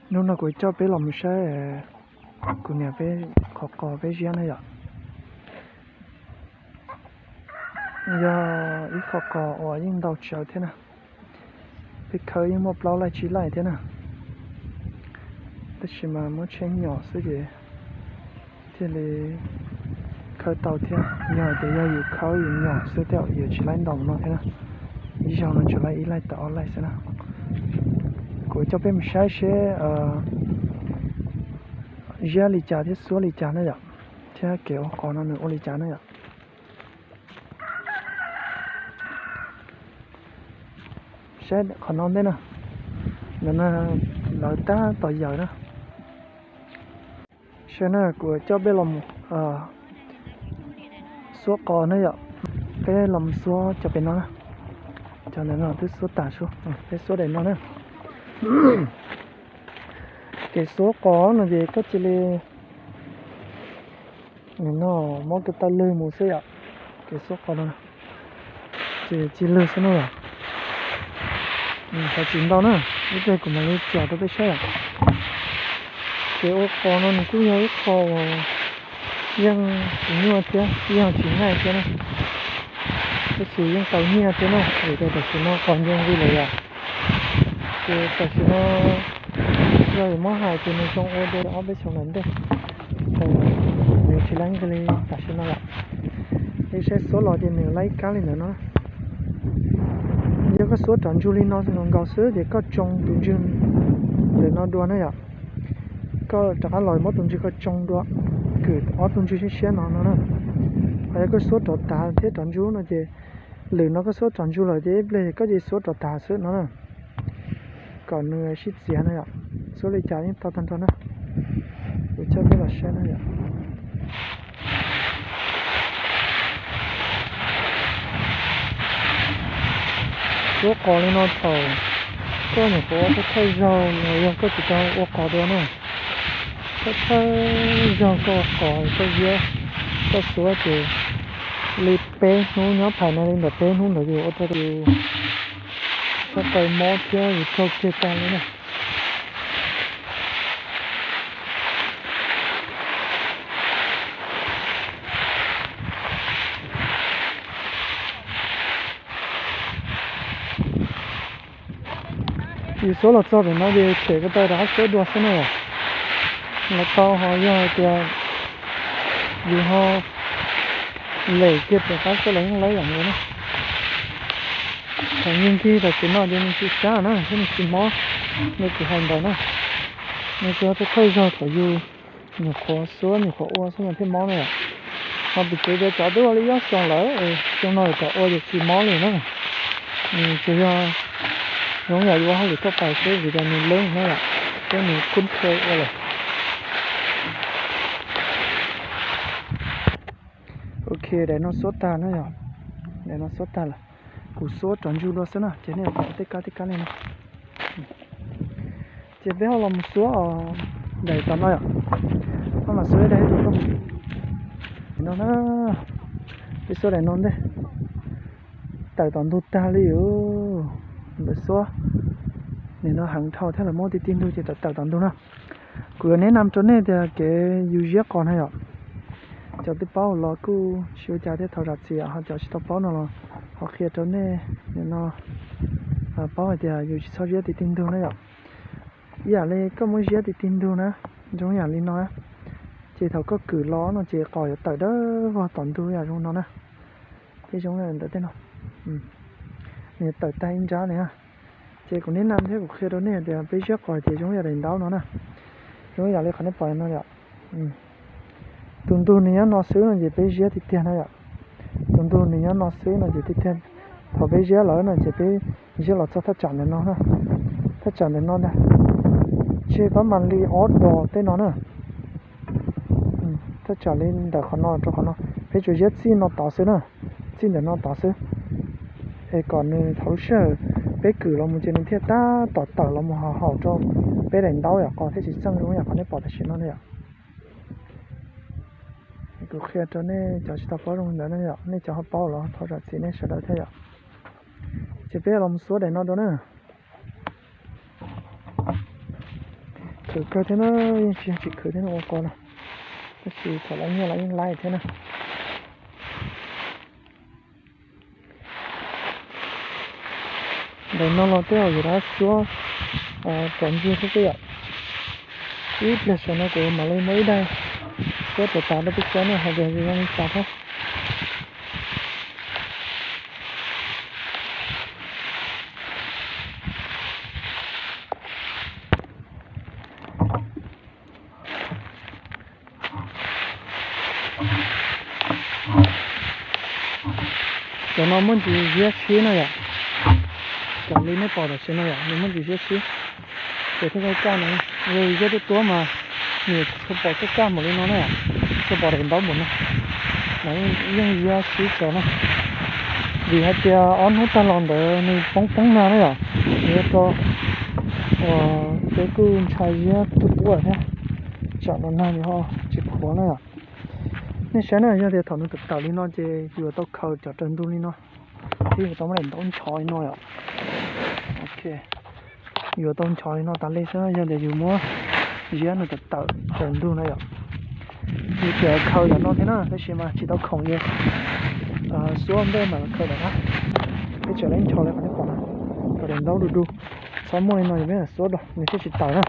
Hnub no kuv coj peb los mus saib kuv niam peb qhov qos peb ziab na yom. Yog ib qhov qos uas yeej ntau tsawv thiab na. Peb khawb yeej muaj plaub laij tsib laij thiab na. Tab sis mas muab tsheb nyom xwb ces thiaj li khawb tau thiab. Yog tias yog yus khawb yus nyom xwb tej zaum yuav tsis laib ntau no thiab na. Ib zaug no tsuas laib ib laij tawm ob laij xwb na. Kuv coj peb mus saib seb ziab li cas thiab xuab li cas na yom, thiab kev ua qos no nws ua li cas na yom. Saib qhov no ntej na, ntawm no lawv tab tom yawm na. Saib na, kuv coj peb los mus xuab qos na yom. Peb los mus xuab cov pem no na. Cov ntawm no twb xuab tas sub, peb xuab daim no na. Kev xuab qos no ces koj cia li, nim no muab ko taw lwg mus xwb yom. Kev xuab qos no ces cia lwg xwb na yom. Qhov tsis ntau na, ib pliag kuv mam li tsom rau peb saib yom. Kev ua qos no nws kuj yog ib qho uas yeej tsis nyuaj thiab yeej tsis ngaij thiab na. Tab sis yeej tau nyiaj thiab na, vim tias tam sim no qos ncoo li lawm yom. Ces tam sim no yog yuav muab hais ces nws zoo ua dua ob peb xyoos lawm ntej, nws tsis laib nqig li tam sim no yom. Li saib xuab los ces nws laib ib kab li ntawm no. Yog koj xuab rov ntsug li no nkaus xwb ces koj tsoo tus ntswg ntawm no dua na yom. Koj rov qab los muab tus ntswg koj tsoo dua, kwm ob tug ntswg siab siab no no na. Ho yog koj xuab rov tav thiab rov ntsug no ces lwm no koj xuab rov ntsug lawm ces ib pliag koj cia xuab rov tav xwb no na, kom nws sib txiav na yom. Xuab li cas yeej tau tag nrho na. Kuv coj peb los saib na yom. Xuab qos li no thaum koj nyuam qhuav ua thawj zaug los yog koj tsis tau ua qos dua na, thawj thawj zaug koj ua qos koj ziab koj xuab ces li peb hnub nyob phais no li ntawm peb hnub ntawd yus ua rau yus sab taw mob thiab yus raug kiag tag li na. Yus xuab los txog pem no ces tshem ko taw rov qab xuab dua xwb na. Los tau ho yog hais tias yus ho lem kiag pem qab xuab los yeej laib yam nkaus na. Thaum nws nkig tam sim no ces nws tsis sab na thiab nws tsis mob li kuv hais ntawd na. Nws tsuas yog thawj zaug thaum yus nyuam qhuav xuab nyuam qhuav ua xwb mas thiaj mob na yom. Ho piv txwv tias cov twb ua li ob xyoos lawm, xyoo no kom ua ces tsis mob li na. Nws tsuas yog zoo yam yus ua hauj lwm tuaj pais xwb vim tias nws leeb na yom, thiab nws kub khe ua lawm. Ok, daim no xuab tag na yom, daim no xuab tag lawm. Kuv xuab rov ntsug dua xwb na ces nej pom tej kab tej kab li no. Ces peb ho los mus xuab daim tom no yom. Peb mam xuab ib daim no na. Peb xuab daim no ntej. Tawm tom ntug tag li os. Ntawm xuab nim no heev dhau thiab lawv muab ti ti ntug ces tawm tawm tom ntug na. Kuv yuav neb nam rau nej tias kev yus ziab qos na yom. Cov twb paub los kuj tsis ua cas thiab, thov zam txim, ho cov tsis tau paub no los ho qhia rau nej nim no paub hais tias yus tsis txhob ziab ti ti ntug na yom. Ib yam li koj muab ziab ti ti ntug na, zoo yam li no na, ces thaum koj kwm los no ces qos yuav tawm dawb vog tom ntug yam zoo no na. Peb zoo ntawm tej no, nws tawm tag ib nrab li na. Ces kuv neb nam thiab kuv qhia rau nej tias peb ziab qos ces zoo yam daim ntaub no na, zoo yam li qhov nej pom no yom. Tus ntug nws nyob no xwb no ces peb ziab tiag tiag na yom. Tus ntug nws nyob no xwb no ces tiag tiag. Thaum peb ziab lawm no ces peb ziab los txog thaj tsam ntawm no na, thaj tsam ntawm no ntag, tseg pab mam li ob dos tej no na. Thaj tsam li ntawm qhov no rau qhov no, peb tsuas ziab txij no tod xwb na, txij ntawm no tod xwb. Es kom nws thaum lub sij hawm peb kwm los mus ces nws thiaj tab tom tawm los mus haum rau peb daim ntaub yom, qos thiaj tsis txeej zoo yam qhov nej pom tam sim no na yom. Kuv qhia rau nej cov tsis tau paub zoo ntawd na yom, nej cov ho paub los thov zam txim nej sawv daws thiab yom. Ces peb los mus xuab daim no dua na. Khwv kawg thiab na, yeej tsis yog tsis khwv thiab no ua qos no, tab sis thaum lawv nyiaj los yeej laib thiab na. Ntawm no los tej zaum yus rov suab tsom ntsuag xwb xwb yom. Ib pliag saum no kuv mam li muab ib daig suab tso tas rau peb saib na, hais tias zoo li cas thiab. Cov no muaj ntsis ziab sib no yom. Raws li nej pom tam sim no yom, nws muaj ntsis ziab sib. Ces thiaj kaj kaj no, yog ziab tuaj tuab mas nws tsis tshua pom kaj kaj npaum li no na yom, tsis tshua pom daim ntaub npaum no. Mas yeej ziab sib tso na. Vim hais tias ob hnub tag los ntawd nws poob poob nag na yom, nws ua rau uas peb kuj ntshai ziab tuaj tuab thiab, tsam no nag nws ho tsis qhuav na yom. Nej saib na, yog tias thaum nws tawm tawm li no ces yuav tau khaws cov raws ntug li no, thiab yuav tau muab daim ntaub nchos li no yom. Ok, yuav tau nchos li no tas li xwb yog tias yus muab ziab nws tawm tawm raws ntug na yom. Yus tseem khaws cov no thiab na, tab sis mas tsis tau khoom ces xuab npej mam khaws lawm na. Peb tseem lab nchos li qhov nej pom na, khaws daim ntaub du du, txhob muaj li no ces peb mam xuab rau nws thiaj tsis tawm na.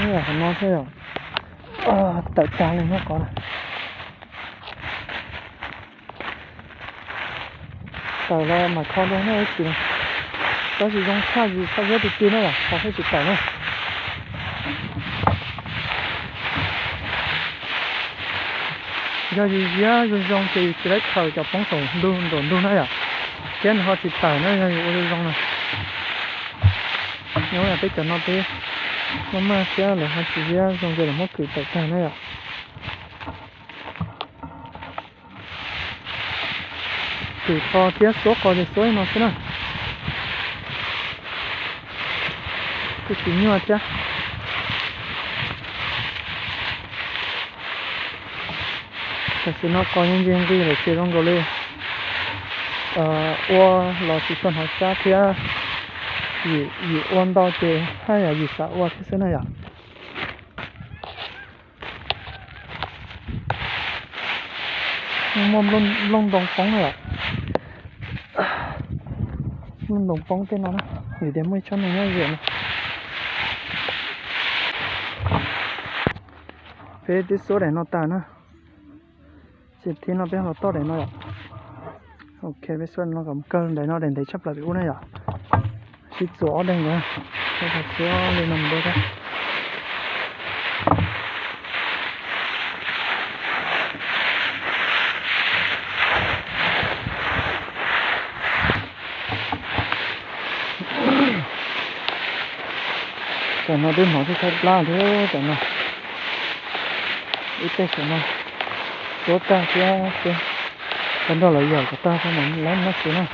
Qhov no xwb yom, tawm tag li no qhov na. Tawm los mam kho dua na ib chim, tab sis zoo tshaj yus txhob ziab tus twg na yom, kho thiaj tsis tawm na. Yog yus ziab zoo zoo ces yus tsis tau khaws cov poob saum ntug nraum ntug na yom, thiab nws ho tsis tawm na yog yus ua zoo zoo na. Nyob peb cov no peb maj maj thiab lawv ho tsis ziab zoo ces lawv muab kwm tawm tag na yom. Kwm qos thiab xuab qos ces xuab li no xwb na. Kuj tsis nyuaj thiab. Tam sim no qos ntse nqis lawm ces zoo nkaus li ua los tsis tshua hnov sab thiab. Yim ua ntau ces haj yam yim xav ua thiab xwb na yom. Muaj nplooj ntoo poob na yom. Nplooj ntoo poob tej no na, vim tias muaj ib tsob ntoo nyob ze no. Peb twb xuab daim no tas na, ces thib no peb los toj daim no yom. Ok, peb xuab daim no kom kawg, daim no daim ntev tshaj plaws pem ub na yom. Sib txuas ob daim ntawd, xuab li no mus dua thiab. Tam no twb hnov thiab thaij plab thiab tam no. Ib teg tam no xuab tag thiab, tau nrog lawv yam kom tag tau mas lawv noj tsis na.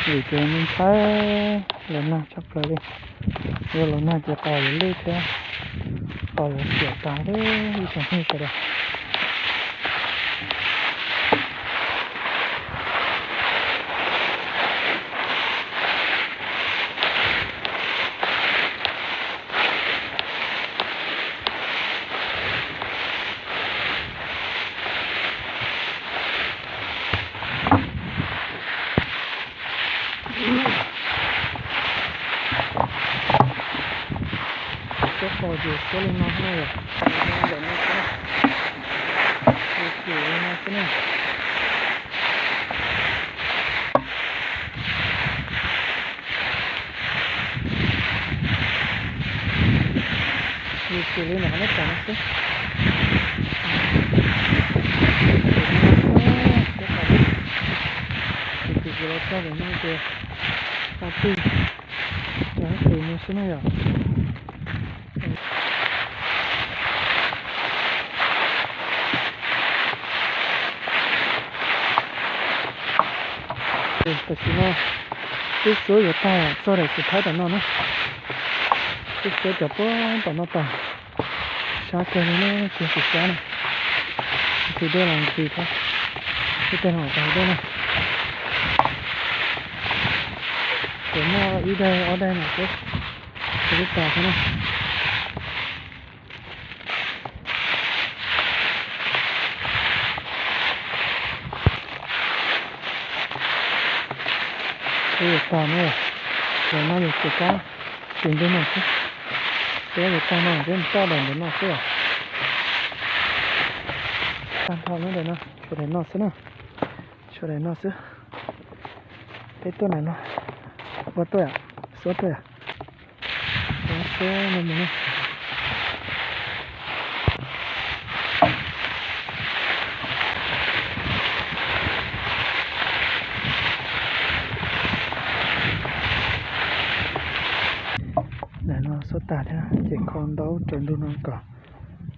Vim tias ntshai los nag tshaj plaws li, yog los nag ces qos yuav lwj thiab qos yuav xiam tas li ib tsoom phooj ywg sawv daws. Xuab qos ces xuab li no xwb na yom, ntawm no xwb na, ntawm no xwb na. Yus txiav li no nej pom no xwb. Tus twg los txog ntawm no ces ho twj, ces ho twb no xwb na yom. Tam sim no twb xuab yuav tag txog daim xis thaib tom no na. Twb xuab cov puag tom no tas. Sab kawg li na, ces kuv sab na, ntxhw dej los ntxhw thiab, ib teg no tau dej na, ces muaj ib daig ob daig no xwb, ces twb tas thiab na. Twb yuav tag na, ces no yog ces kab tis ntug no xwb, twb yuav tag no peb mus toj daim ntawm no xwb os. Tag nrho lub daim no, tshuav daim no xwb na, tshuav daim no xwb. Peb tuaj daim no, ua tuaj yom, xuab tuaj yom. Xuab no mus na. Daim no xuab tag thiab ces kho ntaub raws ntug no kom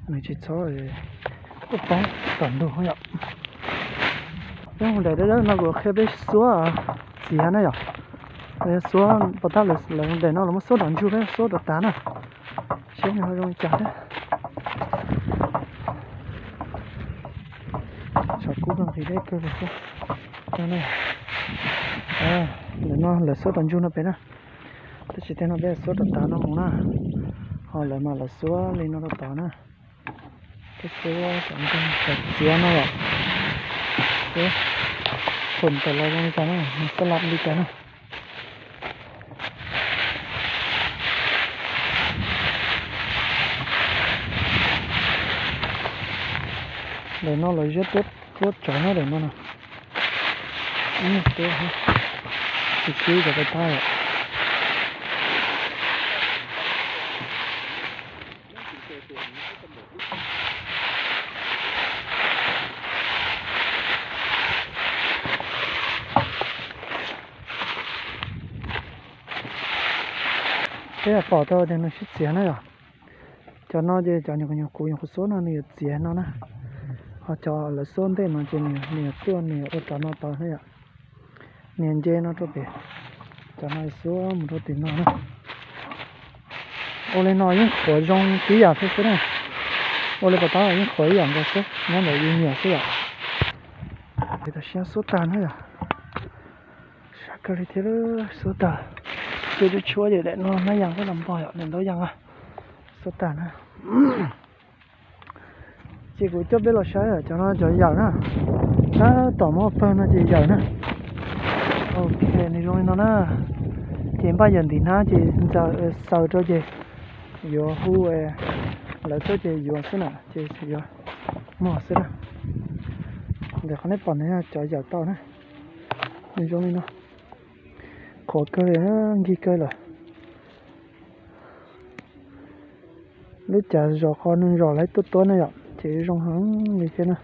nws tsis txhob tuaj poob tom ntug yom. Peb mus daim dawb dawb no kuv qhia peb xuab txiav na yom. Yog xuab pos tab lawv daim no los muab xuab rov ntsug peb xuab rov tav na. Seb nws ho zoo li cas thiab. Tshav kub kawg nqhis deb kawg li thiab. Ntawm no lawv xuab rov ntsug no pem na. Tab sis tej no peb xuab rov tav no mus na. Ho lawv mas lawv xuab li no rau tod na. Peb xuab rov ntsug kom txiav no yom. Peb phoom tawm los zoo li cas na, nws xuab laj li cas na. Daim no los ziab tuab tuab tsawv na, daim no na. Ib nyuag tuab, tus sib cov pais tab lawm. Peb pom tau tias nws sib txiav na yom. Cov no ces cov nyuam qhuav nyuam qhuav xuab no nws yuav txiav no na. Ho cov lawv xuab ntej no ces nws yuav tuaj nws yuav ua rov no tau na yom. Nws nce no rau pem, cov no xuab mus rau tim no na. Ua li no yeej qhuav zoo tib yam thiab xwb na. Ua li pos tab yeej qhuav ib yam nkaus xwb, nyob ntawm yus nyiam xwb yom. Tam sim no xuab tag na yom. Sab kawg li thiab, xuab tag. Peb twb tshuab ces daim no nab yas peb los npog yom, daim ntaub yas a. Xuab tag na. Ces kuv coj peb los saib cov no cov yawm na. Tab tom muaj pawg no ces yawm na. Ok, nws zoo li no na. Ces npaj yawm ntim hnab ces ntxaws xaws rau ces yuav hu lawv tuaj ces yuav xwb na, ces yuav muag xwb na. Ntawm qhov nej pom ntawd yog cov yawm tau na. Nws zoo li no. Qhuav kawg li, nkig kawg lawm. Lub cav zos qhov neeg zos lawv tuaj tuab na yom, ces zoo heev li thiab na.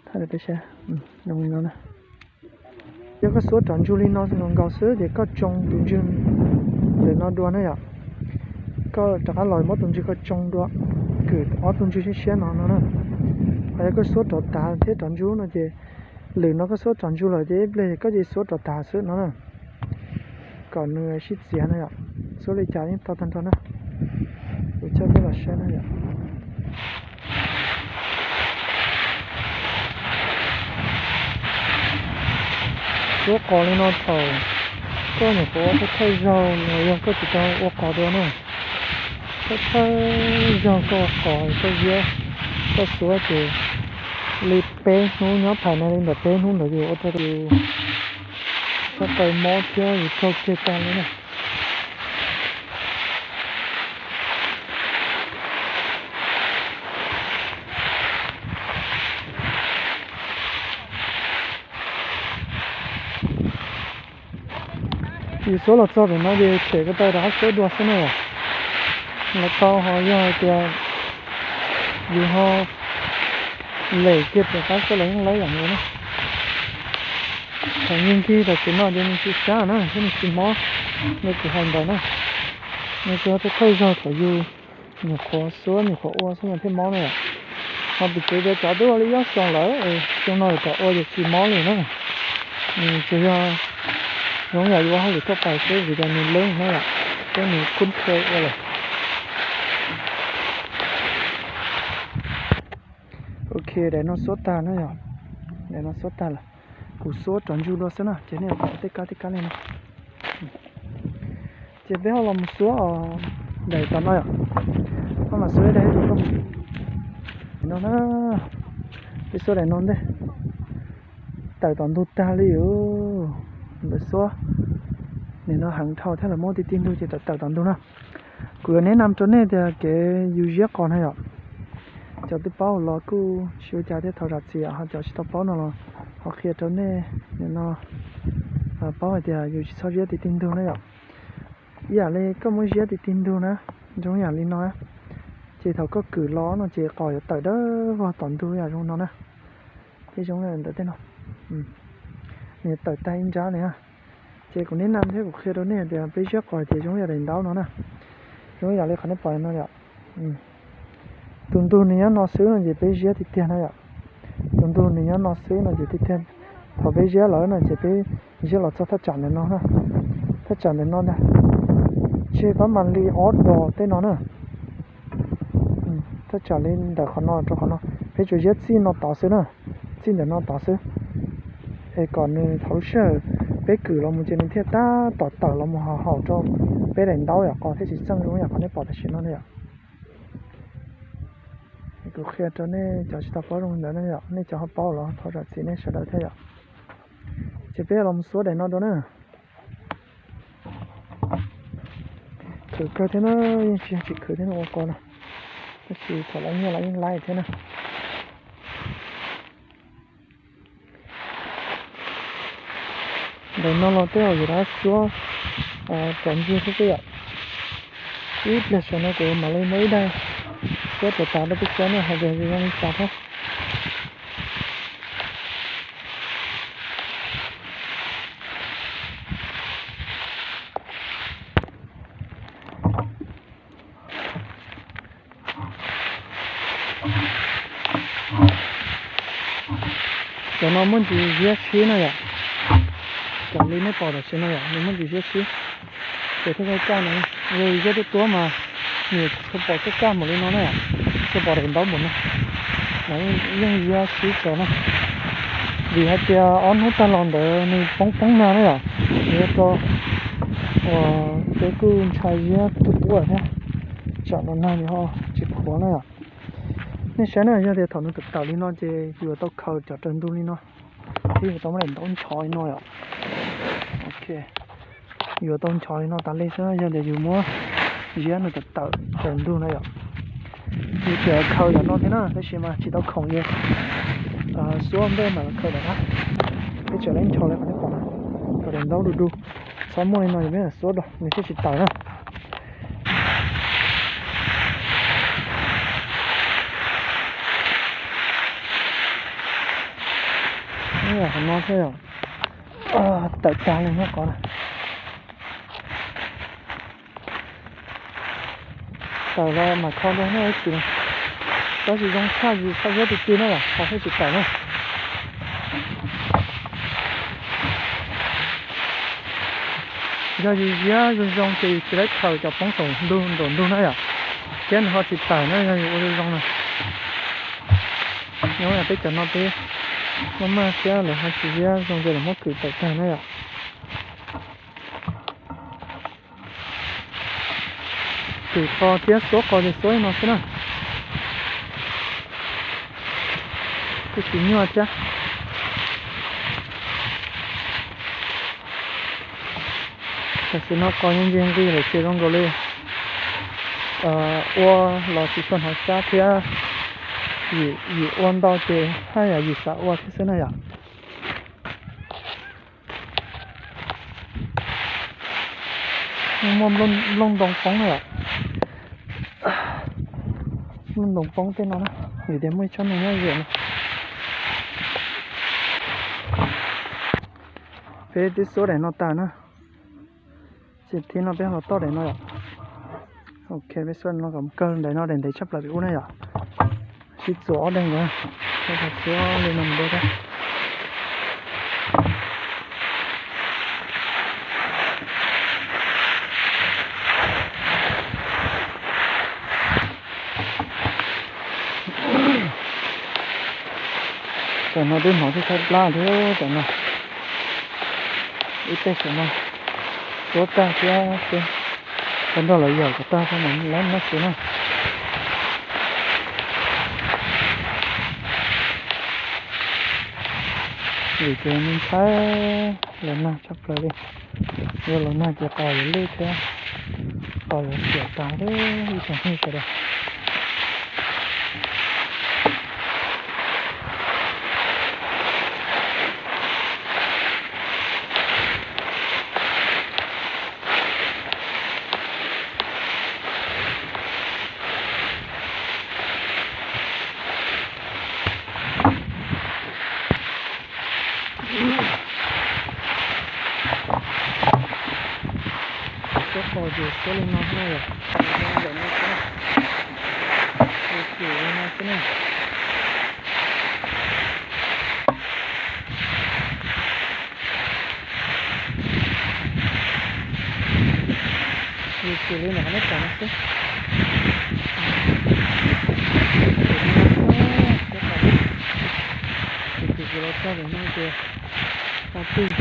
Thaij rau peb saib, zoo li no na. Yog koj xuab rov ntsug li no nkaus xwb ces koj tsoo tus ntswg ntawm no dua na yom. Koj rov qab los muab tus ntswg koj tsoo dua, kwm ob tug ntswg siab siab no no na. Ho yog koj xuab rov tav thiab rov ntsug no ces lwm no koj xuab rov ntsug lawm ces ib pliag koj cia xuab rov tav xwb no na. Kom nws sib txiav na yom. Xuab li cas yeej tau tag nrho na. Kuv coj peb los saib na yom. Xuab qos li no thaum koj nyuam qhuav ua thawj thawj zaug los yog koj tsis tau ua qos dua na. Thawj thawj zaug koj ua qos koj ziab koj xuab ces li peb hnub nyob phais na, li ntawm peb hnub ntawd yus ua rau yus txhaj tau mob thiab yus raug ceg tag li na. Yus xuab los txog pem no ces tshem ko taw rov qab xuab dua xwb na. Los tau ho yog hais tias yus ho lem kiag pem qab xwb los yeej laib yam nkaus na. Thaum nkig nkig tam sim no ces nws tsis sab na thiab nws tsis mob li kuv hais ntawd na. Nws tsuas yog thawj zaug thaum yus nyuam qhuav xuab nyuam qhuav ua xwb mas thiaj mob na yom. Ho piv txwv tias cov twb ua li ob xyoos lawm, xyoo no kom ua ces tsis mob li na. Nws tsuas yog zoo yam yus ua hauj lwm tuaj pais xwb vim tias nws leeb na yom, thiab nws khub khe ua lawm. Ces daim no xuab tag na yom, daim no xuab tag lawm. Kuv xuab rov ntsug dua xwb na, ces nej pom tej kab tej kab li no. Ces peb ho los mus xuab daim tom no yom. Peb mam xuab ib daim rau koj mus. No na, peb xuab daim no ntej. Tawm tom ntug tag li. Lawv xuab nim no heev dhau thiab lawv muab ti ti ntug ces tawm tawm tom ntug na. Kuv yuav neb nam rau nej tias kev yus ziab qos na yom. Cov twb paub los kuj tsis ua cas thiab, thov zam txim, ho cov tsis tau paub no los ho qhia rau nej nim no paub hais tias yus tsis txhob ziab ti ti ntug na yom. Ib yam li koj muab ziab ti ti ntug na, zoo yam li no na, ces thaum koj kwm los no ces qos yuav tawm dawb vog tom ntug yam zoo no na. Tej zoo ntawm tej no, nws tawm tag ib nrab li na. Ces kuv neb nam thiab kuv qhia rau nej tias peb ziab qos ces zoo yam daim ntaub no na. Zoo yam li qhov nej pom no yom. Tus ntug nws nyob no xwb no ces peb ziab tiag tiag na yom. Tus ntug nws nyob no xwb no ces tiag tiag, thaum peb ziab lawm no ces peb ziab los txog thaj tsam ntawm no na. Thaj tsam ntawm no ntag, tseg pab mam li ob dos tej no na. Thaj tsam li ntawm qhov no rau qhov no, peb tsuas ziab txij no tod xwb na, txij ntawm no tod xwb. Es kom nws thaum lub sij hawm peb kwm los mus ces nws thiaj tab tom tawm los mus haum haum rau peb daim ntaub yom, qos thiaj tsis txeej zoo yam qhov nej pom tam sim no na yom. Kuv qhia rau nej cov tsis tau paub zoo ntawd na yom, nej cov ho paub los thov zam txim nej sawv daws thiab yom. Ces peb los mus xuab daim no dua na. Khwv kawg thiab na, yeej tsis yog tsis khwv thiab no ua qos no, tab sis thaum lawv nyiaj lawv yeej laij thiab na. Ntawm no los tej zaum yuav rov xuab kom ntsig xwb xwb yom. Ib pliag saum no kuv mam li muab ib daim xuab tas tas rau peb saib na hais tias zoo li cas thiab. Cov no muaj ntsis ziab sib no yom. Cov li nej pom tam sim no yom, nws muaj ntsis ziab sib. Ces thiaj kaj kaj no, yog ziab tuab tuab mas nws tsis tshua pom kaj kaj npaum li no na, tsis tshua pom daim ntaub npaum no. Mas yeej ziab sib tso na. Vim hais tias ob hnub tag los ntawd nws poob poob nag na yom, nws ua rau uas peb kuj ntshai ziab tuab tuab thiab, tsam no nag nws ho tsis qhuav na yom. Nej saib na, yog tias thaum nws tawm tawm li no ces yuav tau khaws cov raws ntug li no, thiab yuav tau muab daim ntaub nchos li no yom. Ok, yuav tau nchos li no tas li xwb na, yog tias yus muab ziab nws tawm tawm raws ntug na yom. Yus tseem khaws cov no thiab na, tab sis mas tsis tau khoom li, xuab ntej mas khaws lawm na. Peb tseem lab nchos li qhov nej pom na, khaws daim ntaub du du, txhob muaj li no yus peb xuab rau nws thiaj tsis tawm na. Qhov no thiab yom, tawm tag li no qhov na. Tawm los mam kho rau nej ib chim, tab sis zoo tshaj yus txhob ziab ti ti na yom, qos thiaj tsis tawm na. Yog yus ziab zoo zoo ces yus tsis tau khaws cov poob saum ntug nraum ntug na yom, thiab nws ho tsis tawm na yog yus ua zoo zoo na. Nyob peb cov no peb maj maj thiab lawv ho tsis ziab zoo ces lawv muab kwm tawm tag na yom. Kwm qos thiab xuab qos ces xuab li no xwb na. Kuj tsis nyuaj thiab. Tam sim no qos yeej ncig nqis lawm ces zoo nkaus li ua los tsis tshua hnov sab thiab, yim ua ntau ces haj yam yim xav ua thiab xwb na yom. Muaj nplooj ntoo poob na yom. Nplooj ntoo poob tej no na, vim tias muaj ib tsob ntoo nyob ze no. Peb twb xuab daim no tas na, ces thib no peb los toj daim no yom. Ok, peb xuab no kom kawg, daim no daim ntev tshaj plaws pem ub na yom. Sib txuas ob daim ntawd, xuab li no mus dua thiab. Tam no twb hnov tshab plab thiab tam no. Ib teg tam no tuab tag thiab, tau nrog lawv yaum kom tag tso mas lawv noj su na. Vim tias me ntxhais lawv nag tshaj plaws li, yog lawv nag ces qos yuav lwj thiab, qos yuav xiam tas ib tsoom phooj ywg sawv daws. Suab qos ces suab li no xwb na yom, ntawm no xwb na, ntawm no xwb na. Yus tsis li ntawm qhov neb tas no xwb. Tus tus los txog ntawm no ces tau twg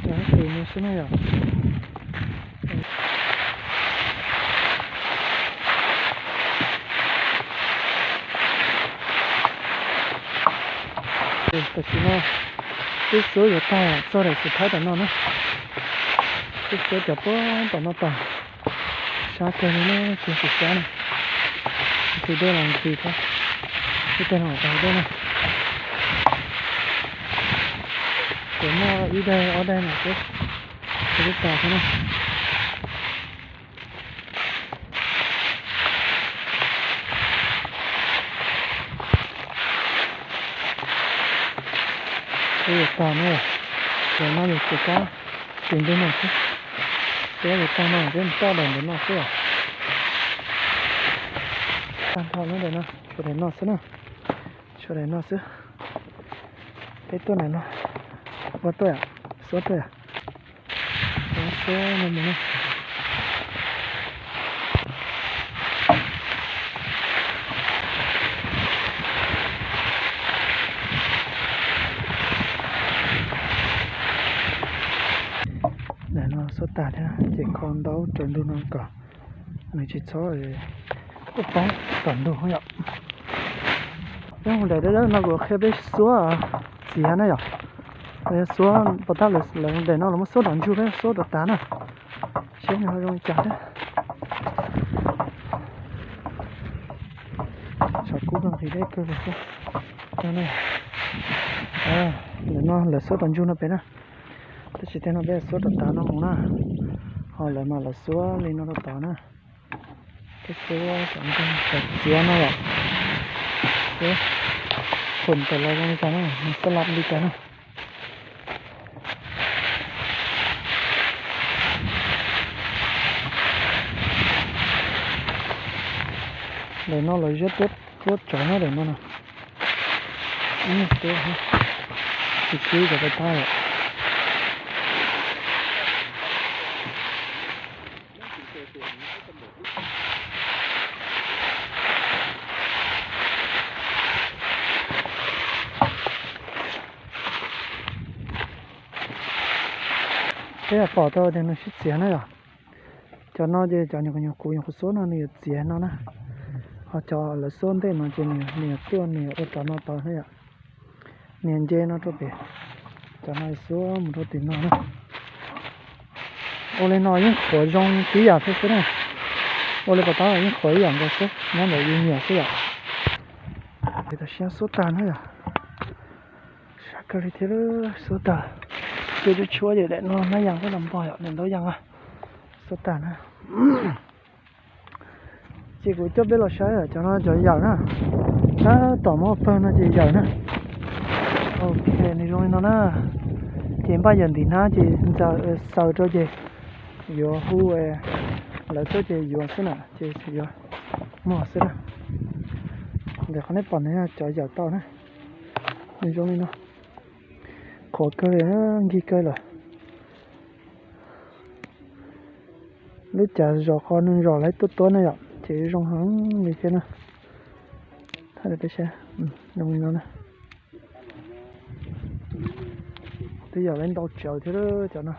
los tus no tus no yom. Tam sim no twb suab yuav tag txog daim xus thaib tom no na. Twb suab cov puag tom no tas, sab kawg li na, tsis xis sab na. Nqhis dej los nqhis thiab, ib teg no tau dej na. Ces muaj ib daig ob daig no xwb, twb tas thiab na. Twb yuav tag na, ces no yog tus kab tis ntug no xwb. Twb yuav tag no peb toj daim ntawm no xwb os. Tag nrho lub daim no, tshuav daim no xwb na, tshuav daim no xwb. Peb tuaj daim no, ua tuaj yom, xuab tuaj yom. Xuab no mus na. Daim no xuab tag thiab ces kho ntaub raws ntug no kom nws tsis txhob poob tom ntug yom. Peb mus daim dawb dawb no kuv qhia peb xuab txiav na yom. Xuab pos tab lawv daim no los muab xuab tom ntsuag thiab xuab tom tav na, seb nws ho zoo li cas thiab. Tshav kub kawg nqhis deb kawg li xwb. Ntawm no lawv xuab tom ntsuag no pem na, tab sis tej no peb xuab tom tav no mus na, ho lawv mas lawv xuab li no rau tod na. Peb xuab tom ntsuag tom txiav no yom, peb phum tawm los zoo li cas na, nws xuab laj li cas na. Daim no los ziab tuab tsov na, daim no na. Ib nyuag tuab, tsis sib cov pais tab lawm. Peb pom tau tias nws sib txiav na yom. Cov no ces cov nyuam qhuav nyuam qhuav xuab no nws yuav txiav no na. Ho cov lawv xuab ntej no ces nws yuav tuaj nws yuav ua rov no tod na yom. Nws nce no rau pem, cov no xuab mus rau tim no na. Ua li no yeej qhuav zoo tib yam thiab xwb na. Ua li pos tab yeej qhuav ib yam nkaus xwb, nyob ntawm yus nyiam xwb yom. Ces tam sim xuab tag na yom. Sab kawg li thiab, xuab tag. Ces tshuav tshuav ces daim no nab yas thiab los npog yom, daim ntaub yas a. Xuab tag na. Ces kuv coj peb los saib cov no cov yawm na. Tab tom muaj pawg no ces yawm na. Ok, nws zoo li no na. Ces npaj yawm ntim hnab ces ntxaws xaws rau ces yuav hu lawv tuaj ces yuav xwb na, ces yuav muag xwb na. Ntawm qhov nej pom no yog cov yawm tau na. Nws zoo li no. Qhuav kawg li, nkig kawg lawm. Lub cav zos qhov neeg zos lawv tuaj tuab na yom, ces zoo heev li thiab na. Thaij rau peb saib, zoo li no na. Twb yog lawv ntau tsawv thiab cov no.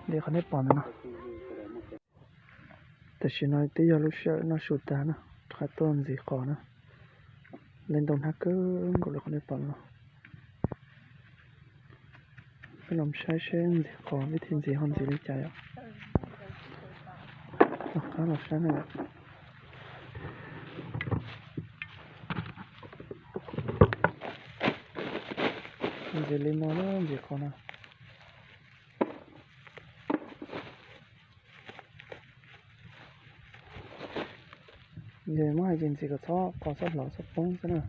Li qhov nej pom ntawm no. Tam sim no twb yog lub sij hawm noj su tag na, rov qab tuaj ntxiv qos na. Lawv ntau hnab kawg nkaus li qhov nej pom no. Peb los saib seb ntxiv qos, peb thiaj ntxiv ho ntxiv li cas yom. Rov qab los saib na. Ntxiv li no na, ntxiv qos no. Yog muab hais ces ntxiv kom txhob qos txhob hlauv txhob poob xwb na.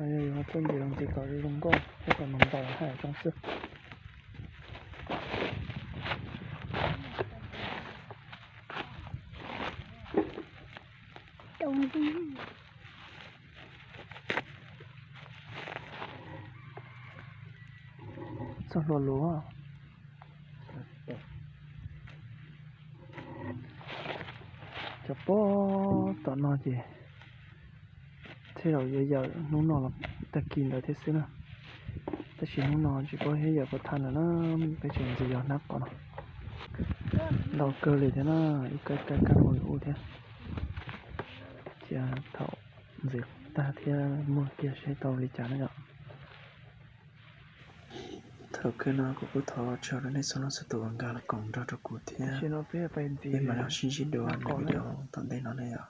Yog yus ho tuaj ntxiv los ntxiv kom zoo zoo nkauj thiab kom nws ntaus haj yam zoo xwb. Txog hlua luv. Cov pob tom no ces thiaj li yuav yawm hnub no los tag kis ntawd thiab xwb na. Tab sis hnub no tsis paub yuav yawm puas tag lawm na, peb tseem ntxiv yog hnab qos no. Ntau kawg li thiab na, ib kab kab kab ua ua thiab. Cia thaum ntxiv tag thiab muag kiag seb tau li cas na yom. Thaum kawg no kuv kuj thov ua tsaug rau nej txhua leej txhua tus uas nkag los koom nrog rau kuv thiab. Peb mam li sib ntsib dua lwm video tom ntej no na yom.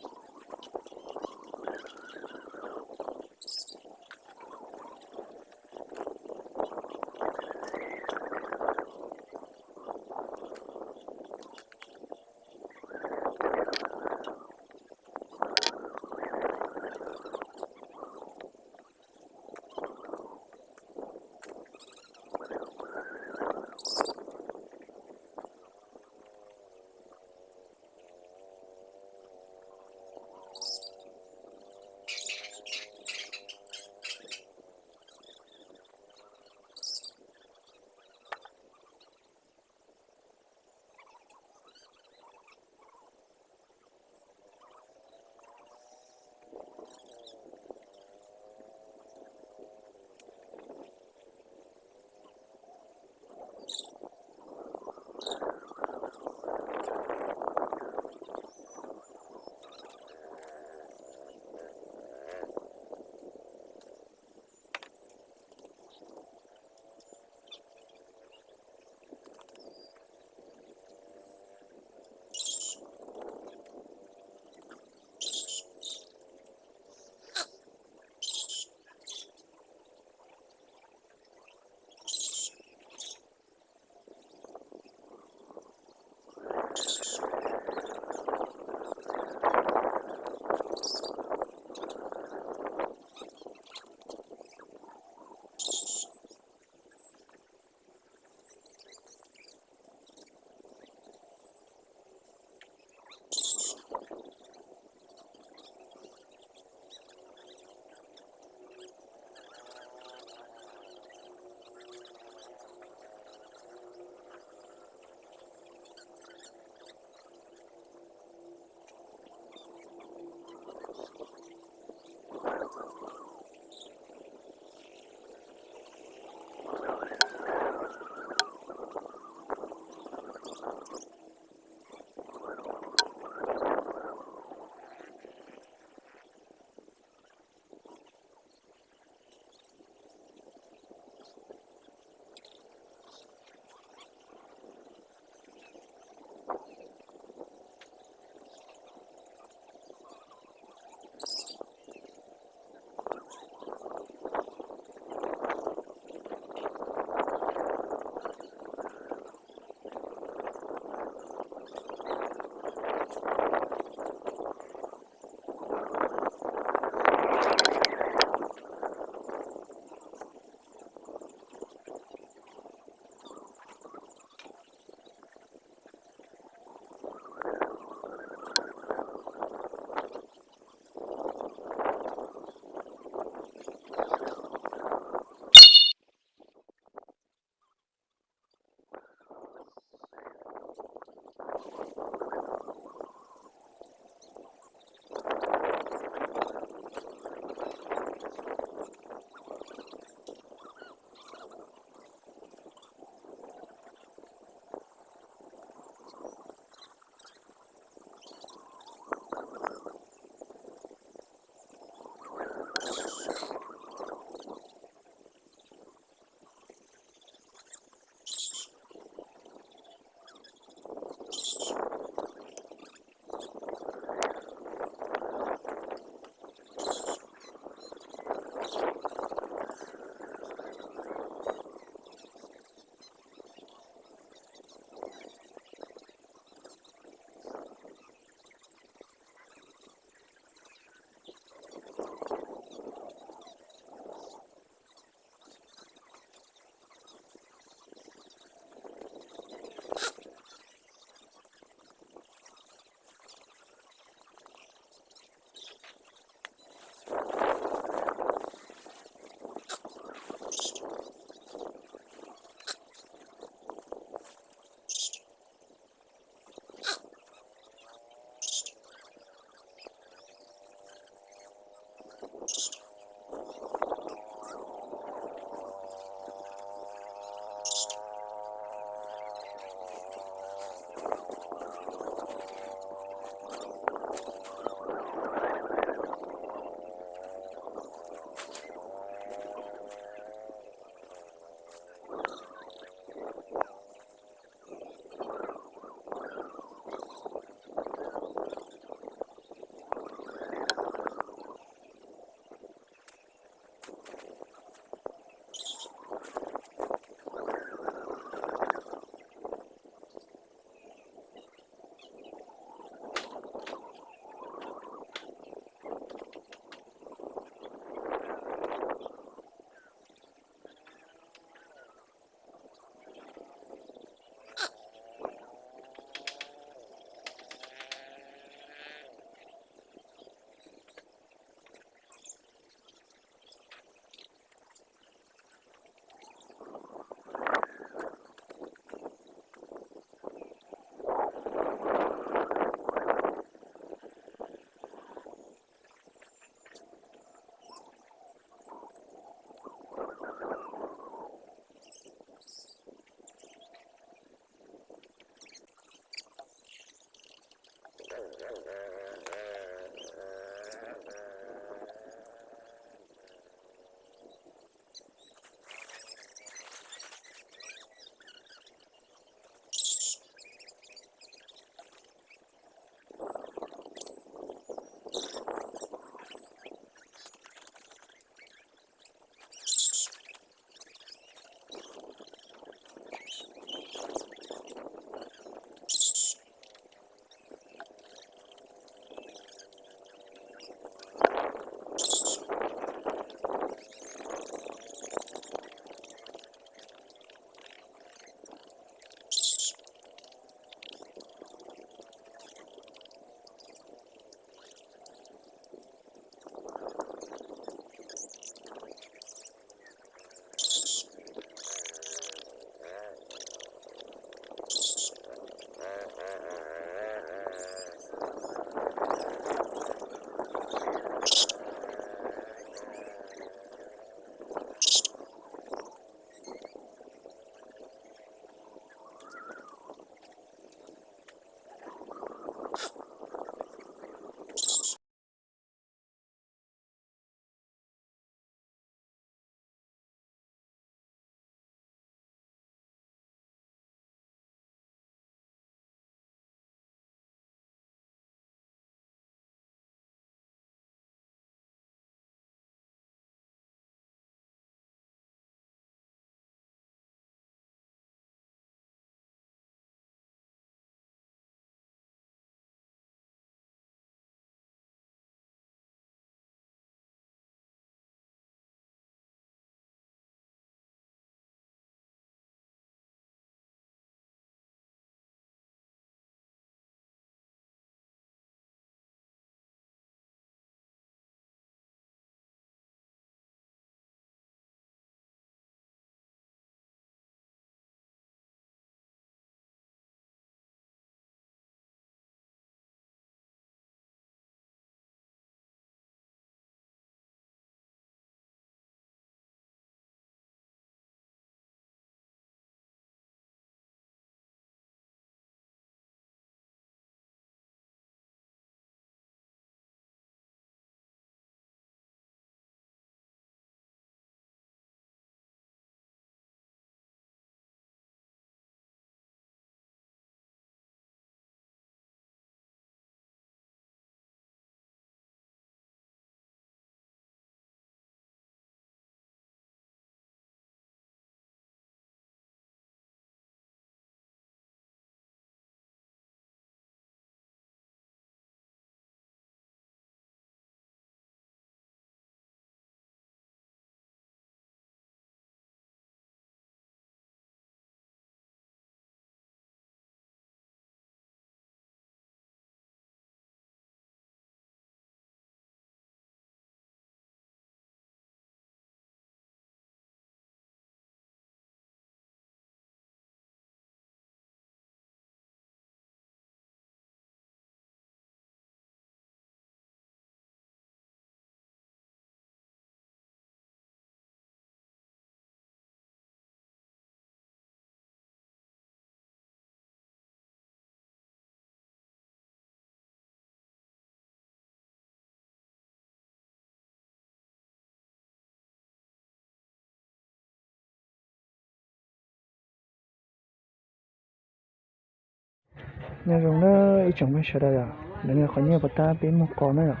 Nyob zoo na ib tsoom phooj ywg sawv daws yom, ntawm no qhov nyiaj puas tab peb muag qos na yom.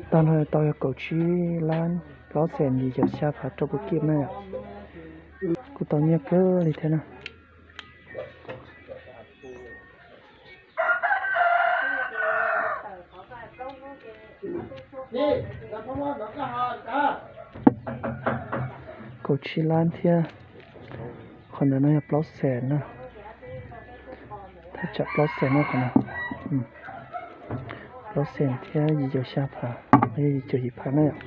Tag no tau yog kaum tsib lab plaub xees yim caum xya phav rau puas kij na yom. Kuj tau nyiaj kawg li thiab na. Kaum tsib lab thiab. Qhov ntawm no yog plaub xees na. Thaj tsam plaub xees na qhov no. Plaub xees thiab yim caum xya phav, yog yim caum yim phav na yom.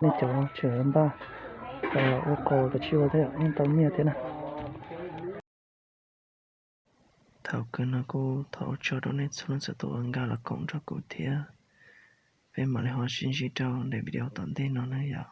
Nej cov tseem npaj ua qos kav tsij ua thiab yom, yeej tau nyiaj thiab na. Thaum kawg no kuj thov ua tsaug rau nej txhua leej txhua tus uas nkag los koom nrog kuv thiab. Peb mam li ho sib ntsib rau daim video tom ntej no na yom.